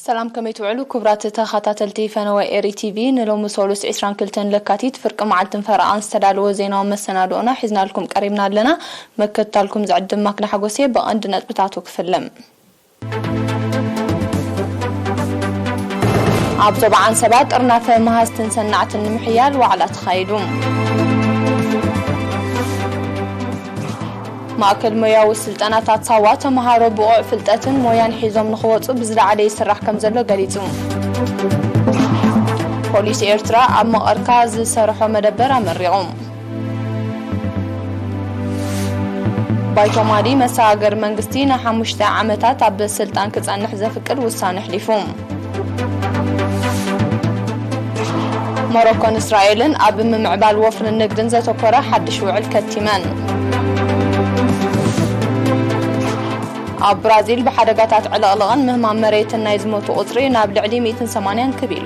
ሰላም፣ ከመይ ትውዕሉ ክቡራት ተኸታተልቲ ፈነወ ኤሪ ቲቪ? ንሎሚ ሰሉስ ዕስራን ክልተን ለካቲት ፍርቂ መዓልትን ፈረቓን ዝተዳለወ ዜናዊ መሰናድኦና ሒዝናልኩም ቀሪብና ኣለና። መከታተልኩም ዝዕድም ማክዳ ሓጎሴ። ብቐንዲ ነጥብታቱ ክፍልም። ኣብ ዞባ ዓንሰባ ጥርናፈ መሃዝትን ሰናዕትን ንምሕያል ዋዕላ ተኻይዱ። ማእከል ሞያዊ ስልጠናታት ሳዋ ተምሃሮ ብቑዕ ፍልጠትን ሞያን ሒዞም ንኽወጹ ብዝለዓለ ይስራሕ ከም ዘሎ ገሊጹ። ፖሊስ ኤርትራ ኣብ መቐርካ ዝሰርሖ መደበር ኣመሪቑ። ባይቶ ማሊ መሰጋገሪ መንግስቲ ንሓሙሽተ ዓመታት ኣብ ስልጣን ክጸንሕ ዘፍቅድ ውሳነ ኣሕሊፉ። ሞሮኮን እስራኤልን ኣብ ምምዕባል ወፍርን ንግድን ዘተኮረ ሓድሽ ውዕል ከቲመን። ኣብ ብራዚል ብሓደጋታት ዕልቕልቕን ምህማም መሬትን ናይ ዝሞቱ ቁጽሪ ናብ ልዕሊ ሚእትን ሰማንያን ክብ ኢሉ።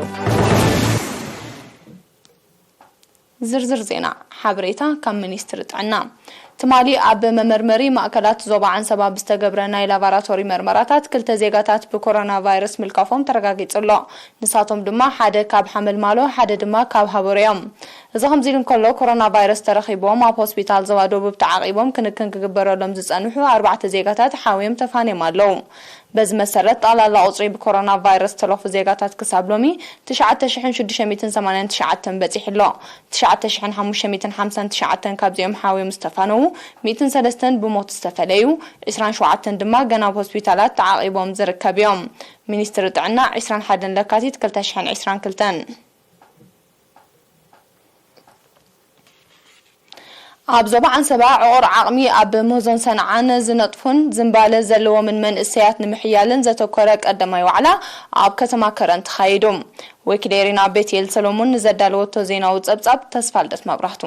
ዝርዝር ዜና። ሓበሬታ ካብ ሚኒስትሪ ጥዕና። ትማሊ ኣብ መመርመሪ ማእከላት ዞባ ዓንሰባ ብዝተገብረ ናይ ላቦራቶሪ መርመራታት ክልተ ዜጋታት ብኮሮና ቫይረስ ምልካፎም ተረጋጊጹ ኣሎ። ንሳቶም ድማ ሓደ ካብ ሓመልማሎ፣ ሓደ ድማ ካብ ሃቦር እዮም። እዚ ከምዚ ኢሉ እንከሎ፣ ኮሮና ቫይረስ ተረኺቦም ኣብ ሆስፒታል ዞባ ደቡብ ተዓቒቦም ክንክን ክግበረሎም ዝጸንሑ ኣርባዕተ ዜጋታት ሓውዮም ተፋንዮም ኣለዉ። በዚ መሰረት፣ ጠቕላላ ቁጽሪ ብኮሮና ቫይረስ ዝተለኽፉ ዜጋታት ክሳብ ሎሚ ትሽዓተ ሽሕን ሽዱሽተ ሚእትን ሰማንያን ትሽዓተን በጺሑ ኣሎ። ትሽዓተ ሽሕን ሓሙሽተ ሚእትን ሓምሳን ትሽዓተን ካብዚኦም ሓውዮም ዝተፋነዉ፣ ሚእትን ሰለስተን ብሞት ዝተፈለዩ፣ ዕስራን ሸውዓተን ድማ ገና ኣብ ሆስፒታላት ተዓቒቦም ዝርከብ እዮም። ሚኒስትሪ ጥዕና፣ ዕስራን ሓደን ለካቲት ክልተ ሽሕን ዕስራን ክልተን። ኣብ ዞባ ዓንሰባ ዕቑር ዓቕሚ ኣብ ምህዞን ሰንዓን ዝነጥፉን ዝንባለ ዘለዎምን መንእሰያት ንምሕያልን ዘተኮረ ቀዳማይ ዋዕላ ኣብ ከተማ ከረን ተኻይዱ። ወኪል ኤሪና ቤትኤል ሰሎሞን ንዘዳለወቶ ዜናዊ ጸብጻብ ተስፋልደት መብራህቱ።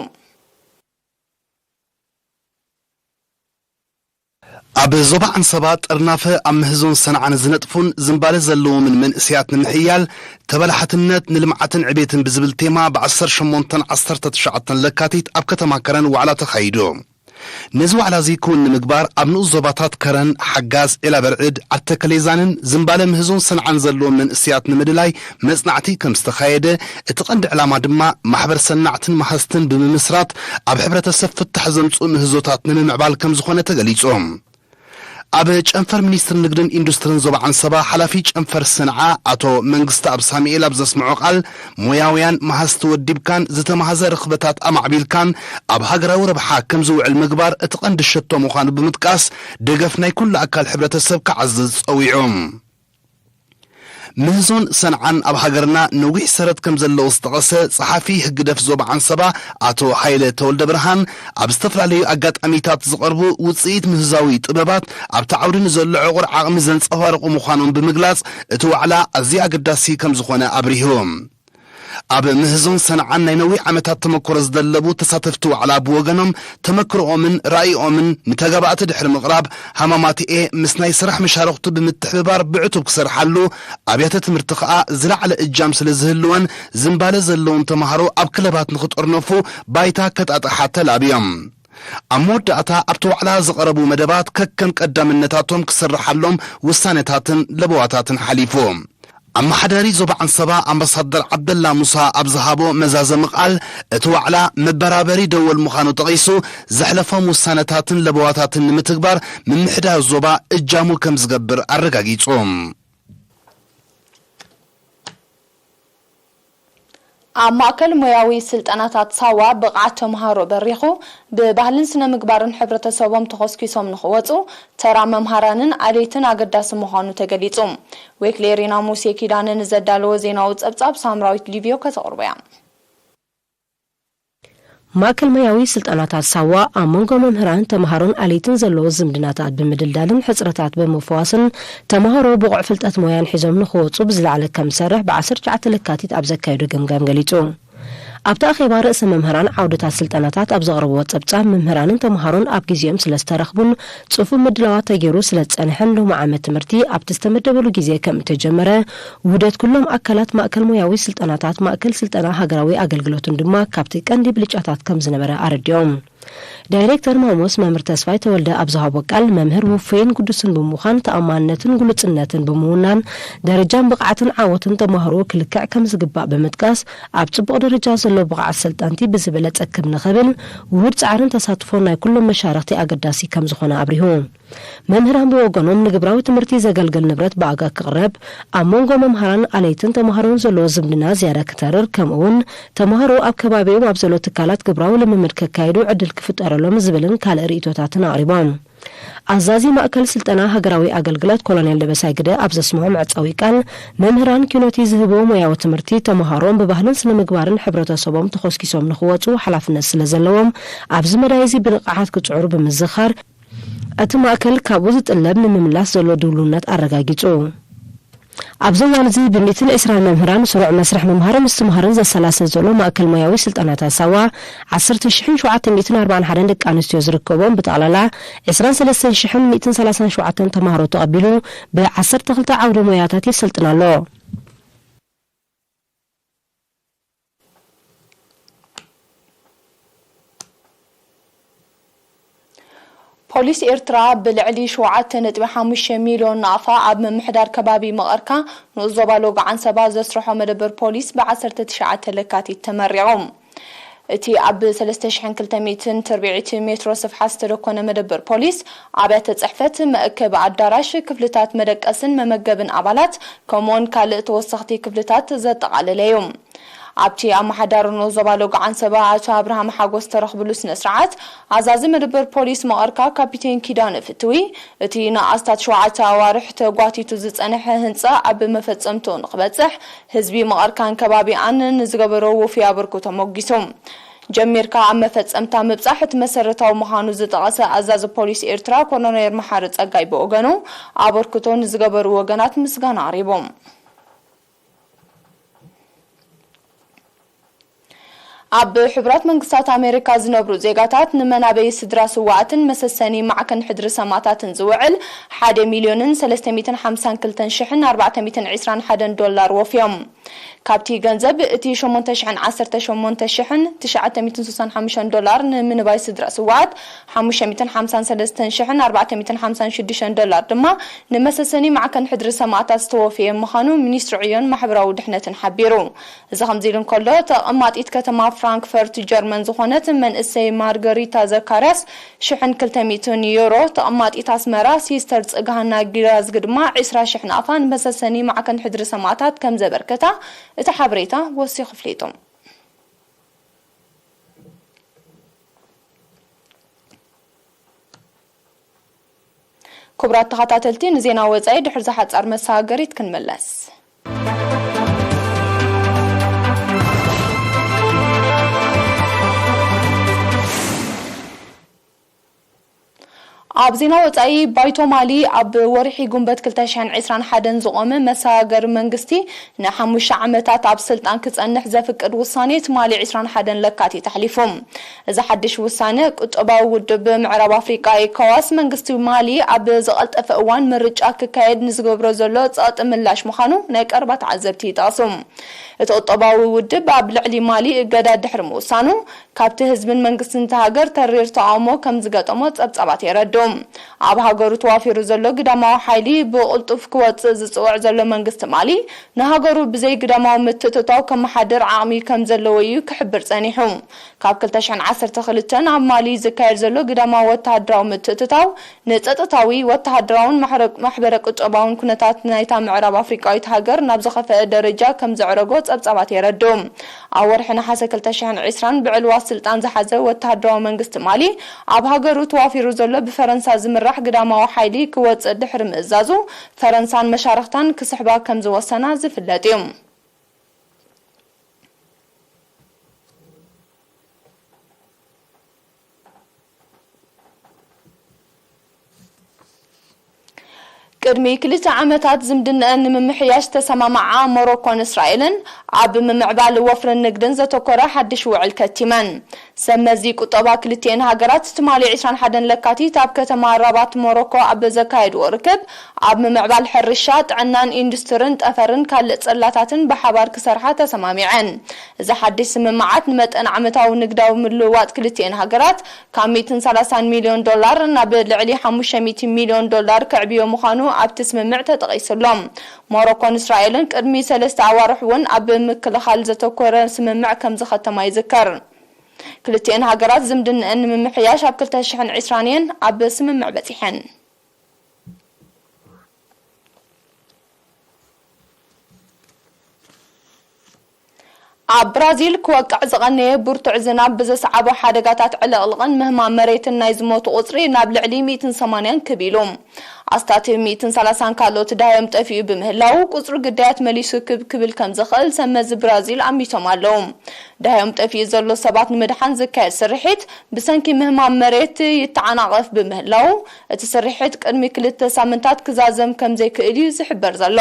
ኣብ ዞባ ዓንሰባ ጥርናፈ ኣብ ምህዞን ሰንዓን ዝነጥፉን ዝንባለ ዘለዎምን መንእሰያት ንምሕያል ተበላሓትነት ንልምዓትን ዕቤትን ብዝብል ቴማ ብ18ን ዓሰርተ ትሽዓተን ለካቲት ኣብ ከተማ ከረን ዋዕላ ተኻይዱ። ነዚ ዋዕላ እዚ ክውን ንምግባር ኣብ ንኡስ ዞባታት ከረን፣ ሓጋዝ፣ ዒላ በርዕድ፣ ዓዲ ተከሌዛንን ዝንባለ ምህዞን ሰንዓን ዘለዎም መንእሰያት ንምልላይ መጽናዕቲ ከም ዝተኻየደ፣ እቲ ቀንዲ ዕላማ ድማ ማሕበር ሰናዕትን መሃዝትን ብምምስራት ኣብ ሕብረተሰብ ፍታሕ ዘምጽኡ ምህዞታት ንምምዕባል ከም ዝኾነ ተገሊጹ። ኣብ ጨንፈር ሚኒስትሪ ንግድን ኢንዱስትሪን ዞባ ዓንሰባ ሓላፊ ጨንፈር ሰንዓ ኣቶ መንግስተኣብ ሳሙኤል ኣብ ዘስምዖ ቃል፣ ሞያውያን መሃዝቲ ወዲብካን ዝተማህዘ ርኽበታት ኣማዕቢልካን ኣብ ሃገራዊ ረብሓ ከም ዝውዕል ምግባር እቲ ቀንዲ ሸቶ ምዃኑ ብምጥቃስ፣ ደገፍ ናይ ኩሉ ኣካል ሕብረተሰብ ክዓዝዝ ጸዊዑ። ምህዞን ሰንዓን ኣብ ሃገርና ነዊሕ ሰረት ከም ዘለዎ ዝጠቐሰ ጸሓፊ ህግደፍ ዞባ ዓንሰባ ኣቶ ሃይለ ተወልደ ብርሃን፣ ኣብ ዝተፈላለዩ ኣጋጣሚታት ዝቐርቡ ውጽኢት ምህዛዊ ጥበባት ኣብቲ ዓውዲ ንዘሎ ዕቑር ዓቕሚ ዘንጸባርቑ ምዃኖም ብምግላጽ፣ እቲ ዋዕላ ኣዝዩ ኣገዳሲ ከም ዝኾነ ኣብሪሁ። ኣብ ምህዞን ሰንዓን ናይ ነዊሕ ዓመታት ተመክሮ ዝደለቡ ተሳተፍቲ ዋዕላ ብወገኖም፣ ተመክሮኦምን ራእይኦምን ንተጋባእቲ ድሕሪ ምቕራብ፣ ሃማማትኤ ምስ ናይ ስራሕ መሻርኽቱ ብምትሕብባር ብዕቱብ ክሰርሓሉ፣ ኣብያተ ትምህርቲ ከኣ ዝለዓለ እጃም ስለ ዝህልወን፣ ዝንባለ ዘለዎም ተምሃሮ ኣብ ክለባት ንኽጥርነፉ ባይታ ከጣጥሓ ተላብዮም። ኣብ መወዳእታ ኣብቲ ዋዕላ ዝቐረቡ መደባት ከከም ቀዳምነታቶም ክስርሓሎም ውሳነታትን ለበዋታትን ሓሊፉ። ኣመሓዳሪ ዞባ ዓንሰባ ኣምባሳደር ዓብደላ ሙሳ ኣብ ዝሃቦ መዛዘሚ ቃል፣ እቲ ዋዕላ መበራበሪ ደወል ምዃኑ ጠቒሱ፣ ዘሕለፎም ውሳነታትን ለበዋታትን ንምትግባር ምምሕዳር ዞባ እጃሙ ከም ዝገብር ኣረጋጊጹ። ኣብ ማእከል ሞያዊ ስልጠናታት ሳዋ ብቕዓት ተምሃሮ በሪኹ፣ ብባህልን ስነ ምግባርን ሕብረተሰቦም ተኾስኪሶም ንኽወጹ ተራ መምሃራንን ኣለይትን ኣገዳሲ ምዃኑ ተገሊጹ። ዌክሌሪና ሙሴ ኪዳነ ንዘዳለወ ዜናዊ ጸብጻብ ሳምራዊት ሊቪዮ ከተቕርቦ እያ። ማእከል ሞያዊ ስልጠናታት ሳዋ ኣብ መንጎ መምህራን፣ ተምሃሮን ኣለይትን ዘለዎ ዝምድናታት ብምድልዳልን ሕጽረታት ብምፍዋስን፣ ተምሃሮ ብቑዕ ፍልጠት ሞያን ሒዞም ንኽወጹ ብዝለዓለ ከም ዝሰርሕ ብ19 ለካቲት ኣብ ዘካየዶ ገምጋም ገሊጹ። ኣብቲ ኣኼባ ርእሰ መምህራን ዓውድታት ስልጠናታት ኣብ ዘቕረብዎ ጸብጻብ፣ መምህራንን ተምሃሮን ኣብ ግዜኦም ስለ ዝተረኽቡን ጽፉፍ ምድላዋት ተገይሩ ስለ ዝጸንሐን፣ ሎሚ ዓመት ትምህርቲ ኣብቲ ዝተመደበሉ ግዜ ከም እተጀመረ፣ ውህደት ኩሎም ኣካላት ማእከል ሞያዊ ስልጠናታት፣ ማእከል ስልጠና ሃገራዊ ኣገልግሎትን ድማ ካብቲ ቀንዲ ብልጫታት ከም ዝነበረ ኣረዲኦም። ዳይሬክተር ማሞስ መምህር ተስፋይ ተወልደ ኣብ ዝሃቦ ቃል፣ መምህር ውፉይን ግዱስን ብምዃን፣ ተኣማንነትን ግሉጽነትን ብምውናን፣ ደረጃን ብቕዓትን ዓወትን ተማሃሮ ክልክዕ ከም ዝግባእ ብምጥቃስ፣ ኣብ ጽቡቕ ደረጃ ዘሎ ብቕዓት ሰልጠንቲ ብዝበለጸ ክብ ንኽብል፣ ውሁድ ጻዕርን ተሳትፎን ናይ ኩሎም መሻርኽቲ ኣገዳሲ ከም ዝኾነ ኣብሪሁ። መምህራን ብወገኖም፣ ንግብራዊ ትምህርቲ ዘገልግል ንብረት ብኣጋ ክቕረብ፣ ኣብ መንጎ መምሃራን ኣለይትን ተማሃሮን ዘሎ ዝምድና ዝያዳ ክተርር፣ ከምኡ እውን ተማሃሮ ኣብ ከባቢኦም ኣብ ዘሎ ትካላት ግብራዊ ልምምድ ከካይዱ ዕድል ክፍጠረሎም ዝብልን ካልእ ርእይቶታትን ኣቕሪቦም። ኣዛዚ ማእከል ስልጠና ሃገራዊ ኣገልግሎት ኮሎኔል ደበሳይ ግደ ኣብ ዘስምዖ መዕጸዊ ቃል፣ መምህራን ኪኖቲ ዝህብዎ ሞያዊ ትምህርቲ፣ ተማሃሮም ብባህልን ስነ ምግባርን ሕብረተሰቦም ተኾስኪሶም ንኽወጹ ሓላፍነት ስለ ዘለዎም፣ ኣብዚ መዳይ እዚ ብንቕሓት ክጽዕሩ ብምዝኻር፣ እቲ ማእከል ካብኡ ዝጥለብ ንምምላስ ዘሎ ድውሉነት ኣረጋጊጹ። ኣብዚ እዋን እዚ ብ ሚእትን ዕስራን መምህራን ስሩዕ መስርሕ ምምሃርን ምስትምሃርን ዘሰላስል ዘሎ ማእከል ሞያዊ ስልጠናታት ሳዋ፣ ዓሰርተ ሽሕን ሸውዓተ ሚእትን ኣርባዓን ሓደን ደቂ ኣንስትዮ ዝርከቦም ብጠቕላላ ዕስራን ሰለስተን ሽሕን ሚእትን ሰላሳን ሸውዓተን ተማሃሮ ተቐቢሉ፣ ብ ዓሰርተ ክልተ ዓውደ ሞያታት የሰልጥን ኣሎ። ፖሊስ ኤርትራ ብልዕሊ ሸውዓተ ነጥቢ ሓሙሽተ ሚልዮን ናቕፋ ኣብ ምምሕዳር ከባቢ መቐርካ ንኡስ ዞባ ሎጎ ዓንሰባ ዘስርሖ መደበር ፖሊስ ብ ዓሰርተ ትሽዓተ ለካቲት ተመሪቑ። እቲ ኣብ ሰለስተ ሽሕን ክልተ ሚእትን ትርብዒት ሜትሮ ስፍሓት ዝተደኮነ መደበር ፖሊስ፣ ኣብያተ ጽሕፈት፣ መእከቢ ኣዳራሽ፣ ክፍልታት መደቀስን መመገብን ኣባላት፣ ከምኡውን ካልእ ተወሰኽቲ ክፍልታት ዘጠቓለለ እዩ። ኣብቲ ኣመሓዳሪ ንኡስ ዞባ ሎጎ ዓንሰባ ኣቶ ኣብርሃም ሓጎስ ዝተረኽብሉ ስነ ስርዓት፣ ኣዛዚ መደበር ፖሊስ መቐርካ ካፒቴን ኪዳነ ፍትዊ፣ እቲ ንኣስታት ሸውዓተ ኣዋርሕ ተጓቲቱ ዝጸንሐ ህንጻ ኣብ መፈጸምትኡ ንኽበጽሕ ህዝቢ መቐርካን ከባቢኣን ንዝገበሮ ውፉይ ኣበርክቶ ሞጊሱ። ጀሚርካ ኣብ መፈጸምታ ምብጻሕ እቲ መሰረታዊ ምዃኑ ዝጠቐሰ ኣዛዚ ፖሊስ ኤርትራ ኮሎኔል መሓሪ ጸጋይ ብወገኑ፣ ኣበርክቶ ንዝገበሩ ወገናት ምስጋና ኣቕሪቡ። ኣብ ሕቡራት መንግስታት ኣሜሪካ ዝነብሩ ዜጋታት ንመናበይ ስድራ ስዋኣትን መሰሰኒ ማዕከን ሕድሪ ሰማእታትን ዝውዕል ሓደ ሚልዮንን ሰለስተ ሚእትን ሓምሳን ክልተን ሽሕን ኣርባዕተ ሚእትን ዕስራን ሓደን ዶላር ወፍዮም። ካብቲ ገንዘብ እቲ ሸሞንተ ሽሕን ዓሰርተ ሸሞንተ ሽሕን ትሽዓተ ሚእትን ስሳን ሓሙሽተን ዶላር ንምንባይ ስድራ ስዋኣት፣ ሓሙሽተ ሚእትን ሓምሳን ሰለስተን ሽሕን ኣርባዕተ ሚእትን ሓምሳን ሽዱሽተን ዶላር ድማ ንመሰሰኒ ማዕከን ሕድሪ ሰማእታት ዝተወፍየ ምዃኑ ሚኒስትሪ ዕዮን ማሕበራዊ ድሕነትን ሓቢሩ። እዚ ከምዚ ኢሉ እንከሎ፣ ተቐማጢት ከተማ ፍራንክፈርት ጀርመን ዝኾነት መንእሰይ ማርገሪታ ዘካርያስ ሽሕን ክልተ ሚእትን ዩሮ፣ ተቐማጢት ኣስመራ ሲስተር ጽግሃና ጊራዝግ ድማ ዕስራ ሽሕ ናቕፋ ንመሰሰኒ ማዕከን ሕድሪ ሰማእታት ከም ዘበርከታ እቲ ሓበሬታ ወሲኹ ኣፍሊጡ። ክቡራት ተኸታተልቲ፣ ንዜና ወጻኢ ድሕሪ ዝሓጻር መሰጋገሪት ክንምለስ። ኣብ ዜና ወጻኢ፣ ባይቶ ማሊ ኣብ ወርሒ ጉንበት ክልተ ሽሕን ዕስራን ሓደን ዝቖመ መሰጋገሪ መንግስቲ ንሓሙሽተ ዓመታት ኣብ ስልጣን ክጸንሕ ዘፍቅድ ውሳኔ ትማሊ ዕስራን ሓደን ለካቲት ኣሕሊፉ። እዚ ሓድሽ ውሳነ፣ ቁጠባዊ ውድብ ምዕራብ ኣፍሪቃ ኤኮዋስ፣ መንግስቲ ማሊ ኣብ ዝቐልጠፈ እዋን ምርጫ ክካየድ ንዝገብሮ ዘሎ ጸቕጢ ምላሽ ምዃኑ ናይ ቀረባ ተዓዘብቲ ይጠቕሱ። እቲ ቁጠባዊ ውድብ ኣብ ልዕሊ ማሊ እገዳ ድሕሪ ምውሳኑ፣ ካብቲ ህዝብን መንግስትን እታ ሃገር ተሪር ተቓውሞ ከም ዝገጠሞ ጸብጻባት የረድኡ። ኣብ ሃገሩ ተዋፊሩ ዘሎ ግዳማዊ ሓይሊ ብቕልጡፍ ክወጽእ ዝጽውዕ ዘሎ መንግስቲ ማሊ፣ ንሃገሩ ብዘይ ግዳማዊ ምትእትታው ከመሓድር ዓቕሚ ከም ዘለዎ እዩ ክሕብር ጸኒሑ። ካብ ክልተ ሽሕን ዓሰርተ ክልተን ኣብ ማሊ ዝካየድ ዘሎ ግዳማዊ ወተሃደራዊ ምትእትታው፣ ንጸጥታዊ፣ ወተሃደራውን ማሕረ-፣ ማሕበረ ቁጠባውን ኩነታት ናይታ ምዕራብ ኣፍሪቃዊት ሃገር ናብ ዝኸፍአ ደረጃ ከም ዘዕረጎ ጸብጻባት የረድኡ። ኣብ ወርሒ ነሓሰ ክልተ ሽሕን ዕስራን ብዕልዋ ስልጣን ዝሓዘ ወተሃደራዊ መንግስቲ ማሊ፣ ኣብ ሃገሩ ተዋፊሩ ዘሎ ብፈረንሳ ዝምራሕ ግዳማዊ ሓይሊ ክወጽእ ድሕሪ ምእዛዙ፣ ፈረንሳን መሻርኽታን ክስሕባ ከም ዝወሰና ዝፍለጥ እዩ። ቅድሚ ክልተ ዓመታት ዝምድነኣን ንምምሕያሽ ዝተሰማማዓ ሞሮኮን እስራኤልን፣ ኣብ ምምዕባል ወፍርን ንግድን ዘተኮረ ሓድሽ ውዕል ከቲመን። ሰብ መዚ ቁጠባ ክልቲኤን ሃገራት ትማሊ ዕስራን ሓደን ለካቲት ኣብ ከተማ ራባት ሞሮኮ ኣብ ዘካየድዎ ርክብ፣ ኣብ ምምዕባል ሕርሻ፣ ጥዕናን ኢንዱስትርን ጠፈርን ካልእ ጽላታትን ብሓባር ክሰርሓ ተሰማሚዐን። እዚ ሓድሽ ስምምዓት ንመጠን ዓመታዊ ንግዳዊ ምልውዋጥ ክልቲኤን ሃገራት ካብ ሚእትን ሰላሳን ሚልዮን ዶላር ናብ ልዕሊ ሓሙሽተ ሚእቲ ሚልዮን ዶላር ከዕብዮ ምዃኑ ኣብቲ ስምምዕ ተጠቒሱ ኣሎ። ሞሮኮን እስራኤልን ቅድሚ ሰለስተ ኣዋርሕ እውን ኣብ ምክልኻል ዘተኮረ ስምምዕ ከም ዝኸተማ ይዝከር። ክልቲኤን ሃገራት ዝምድነአን ንምምሕያሽ ኣብ ክልተ ሽሕን ዕስራን እየን ኣብ ስምምዕ በጺሐን። ኣብ ብራዚል ክወቅዕ ዝቐነየ ብርቱዕ ዝናብ ብዘስዓቦ ሓደጋታት ዕልቕልቕን ምህማም መሬትን ናይ ዝሞቱ ቁጽሪ ናብ ልዕሊ ሚእትን ሰማንያን ክብ ኢሉ። ኣስታት ሚእትን ሰላሳን ካልኦት ደሃዮም ጠፊኡ ብምህላው፣ ቁጽሪ ግዳያት መሊሱ ክብ ክብል ከም ዝኽእል ሰብ መዚ ብራዚል ኣሚቶም ኣለዉ። ደሃዮም ጠፊኡ ዘሎ ሰባት ንምድሓን ዝካየድ ስርሒት ብሰንኪ ምህማም መሬት ይተዓናቐፍ ብምህላው፣ እቲ ስርሒት ቅድሚ ክልተ ሳምንታት ክዛዘም ከም ዘይክእል እዩ ዝሕበር ዘሎ።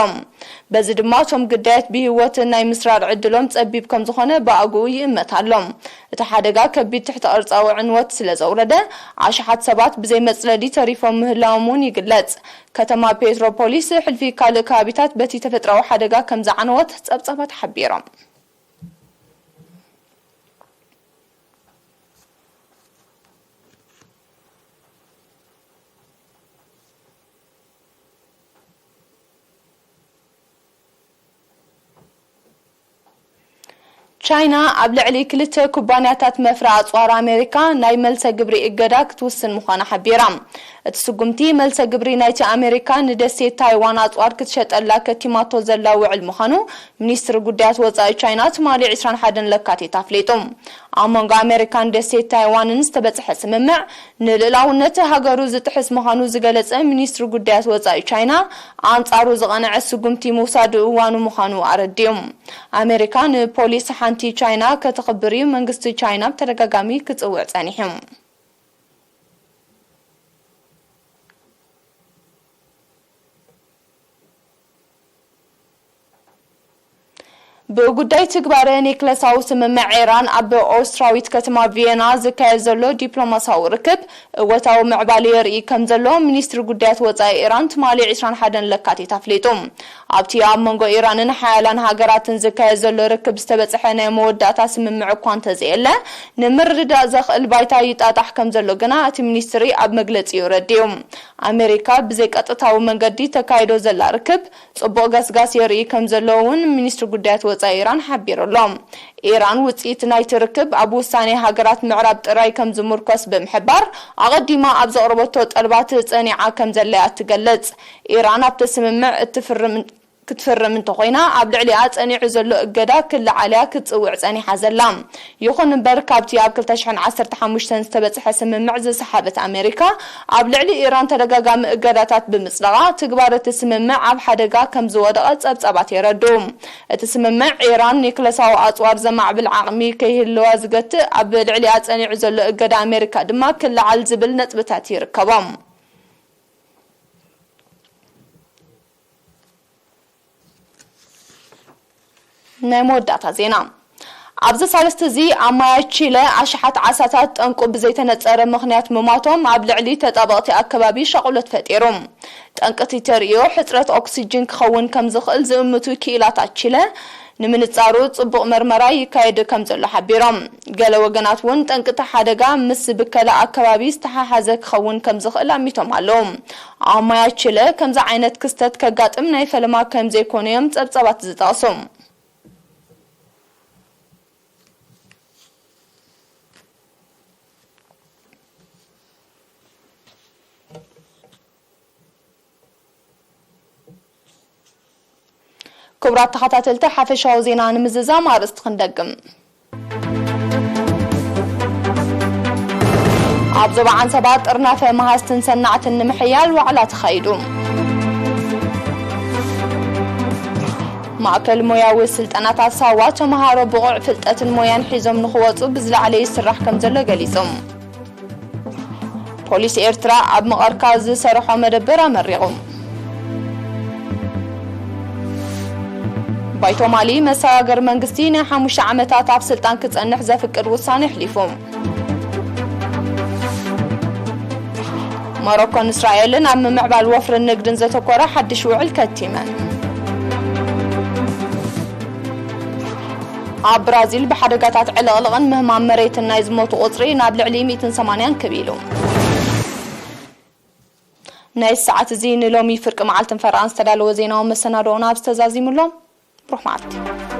በዚ ድማ እቶም ግዳያት ብህይወት ናይ ምስራር ዕድሎም ጸቢብ ከም ዝኾነ ብኣግኡ ይእመት ኣሎ። እቲ ሓደጋ ከቢድ ትሕተ ቅርጻዊ ዕንወት ስለ ዘውረደ፣ ኣሽሓት ሰባት ብዘይ መጽለሊ ተሪፎም ምህላዎም እውን ይግለጽ። ከተማ ፔትሮፖሊስ ሕልፊ ካልእ ከባቢታት በቲ ተፈጥሮኣዊ ሓደጋ ከም ዝዓነወት ጸብጻባት ሓቢሮም። ቻይና ኣብ ልዕሊ ክልተ ኩባንያታት መፍረ ኣጽዋር ኣሜሪካ ናይ መልሰ ግብሪ እገዳ ክትውስን ምዃና ሓቢራ። እቲ ስጉምቲ፣ መልሰ ግብሪ ናይቲ ኣሜሪካ ንደሴት ታይዋን ኣጽዋር ክትሸጠላ ከቲማቶ ዘላ ውዕል ምዃኑ ሚኒስትሪ ጉዳያት ወጻኢ ቻይና ትማሊ ዕስራን ሓደን ለካቲት ኣፍሊጡ። ኣብ መንጎ ኣሜሪካን ደሴት ታይዋንን ዝተበጽሐ ስምምዕ፣ ንልኡላውነት ሃገሩ ዝጥሕስ ምዃኑ ዝገለጸ ሚኒስትሪ ጉዳያት ወጻኢ ቻይና፣ ኣንጻሩ ዝቐንዐ ስጉምቲ ምውሳድ እዋኑ ምዃኑ ኣረዲኡ። ኣሜሪካ ንፖሊስ ሓንቲ ቻይና ከተኽብር እዩ መንግስቲ ቻይና ብተደጋጋሚ ክጽውዕ ጸኒሑ። ብጉዳይ ትግባረ ኒክለሳዊ ስምምዕ ኢራን ኣብ ኦስትራዊት ከተማ ቪየና ዝካየድ ዘሎ ዲፕሎማሲያዊ ርክብ እወታዊ ምዕባለ የርኢ ከም ዘሎ ሚኒስትሪ ጉዳያት ወጻኢ ኢራን ትማሊ ዕስራን ሓደን ለካቲት ኣፍሊጡ። ኣብቲ ኣብ መንጎ ኢራንን ሓያላን ሃገራትን ዝካየድ ዘሎ ርክብ ዝተበጽሐ ናይ መወዳእታ ስምምዕ እኳ እንተዘየለ፣ ንምርድዳእ ዘኽእል ባይታ ይጣጣሕ ከም ዘሎ ግና እቲ ሚኒስትሪ ኣብ መግለጺኡ ረዲኡ። ኣሜሪካ ብዘይቀጥታዊ መንገዲ ተካይዶ ዘላ ርክብ ጽቡቕ ገስጋስ የርኢ ከም ዘሎ እውን ሚኒስትሪ ጉዳያት ወጻኢ ኢራን ሓቢሩ ኣሎ። ኢራን ውጽኢት ናይቲ ርክብ ኣብ ውሳኔ ሃገራት ምዕራብ ጥራይ ከም ዝምርኮስ ብምሕባር፣ ኣቐዲማ ኣብ ዘቕረበቶ ጠልባት ጸኒዓ ከም ዘላ'ያ ትገልጽ። ኢራን ኣብቲ ስምምዕ እትፍርም ክትፍርም እንተኾይና፣ ኣብ ልዕሊኣ ጸኒዑ ዘሎ እገዳ ክለዓል እያ ክትጽውዕ ጸኒሓ ዘላ። ይኹን እምበር፣ ካብቲ ኣብ ክልተ ሽሕን ዓሰርተ ሓሙሽተን ዝተበጽሐ ስምምዕ ዝሰሓበት ኣሜሪካ፣ ኣብ ልዕሊ ኢራን ተደጋጋሚ እገዳታት ብምጽዳቓ፣ ትግባረ እቲ ስምምዕ ኣብ ሓደጋ ከም ዝወደቐ ጸብጻባት የረድኡ። እቲ ስምምዕ፣ ኢራን ኒክለሳዊ ኣጽዋር ዘማዕብል ዓቕሚ ከይህልዋ ዝገትእ፣ ኣብ ልዕሊኣ ጸኒዑ ዘሎ እገዳ ኣሜሪካ ድማ ክለዓል ዝብል ነጥብታት ይርከቦም። ናይ መወዳእታ ዜና። ኣብዚ ሳልስቲ እዚ ኣብ ማያት ቺለ ኣሽሓት ዓሳታት ጠንቁ ብዘይተነጸረ ምኽንያት ምማቶም ኣብ ልዕሊ ተጣበቕቲ ኣከባቢ ሻቕሎት ፈጢሩ። ጠንቂ እቲ ተርእዮ ሕጽረት ኦክሲጅን ክኸውን ከም ዝኽእል ዝእምቱ ክኢላታት ቺለ፣ ንምንጻሩ ጽቡቕ መርመራ ይካየድ ከም ዘሎ ሓቢሮም። ገለ ወገናት እውን ጠንቂ እቲ ሓደጋ ምስ ብከላ ኣከባቢ ዝተሓሓዘ ክኸውን ከም ዝኽእል ኣሚቶም ኣለዉ። ኣብ ማያት ቺለ ከምዚ ዓይነት ክስተት ከጋጥም ናይ ፈለማ ከም ዘይኮነ እዮም ጸብጻባት ዝጠቕሱ። ክቡራት ተኸታተልቲ፣ ሓፈሻዊ ዜና ንምዝዛም ኣርእስቲ ክንደግም። ኣብ ዞባ ዓንሰባ ጥርናፈ መሃዝትን ሰናዕትን ንምሕያል ዋዕላ ተኻይዱ። ማእከል ሞያዊ ስልጠናታት ሳዋ፣ ተምሃሮ ብቑዕ ፍልጠትን ሞያን ሒዞም ንኽወጹ ብዝለዓለ ይስራሕ ከም ዘሎ ገሊጹ። ፖሊስ ኤርትራ ኣብ መቐርካ ዝሰርሖ መደበር ኣመሪቑ። ባይቶ ማሊ መሰጋገሪ መንግስቲ ናይ ሓሙሽተ ዓመታት ኣብ ስልጣን ክጸንሕ ዘፍቅድ ውሳኔ ኣሕሊፉ። ሞሮኮን እስራኤልን ኣብ ምምዕባል ወፍርን ንግድን ዘተኮረ ሓድሽ ውዕል ከቲመን። ኣብ ብራዚል ብሓደጋታት ዕልቕልቕን ምህማም መሬትን ናይ ዝሞቱ ቁጽሪ ናብ ልዕሊ ሚእትን ሰማንያን ክብ ኢሉ። ናይ ሰዓት እዚ ንሎሚ ፍርቂ መዓልትን ፈረቓን ዝተዳለወ ዜናዊ መሰናዶና ኣብዚ ተዛዚሙ ኣሎ። ብሩኽ መዓልቲ።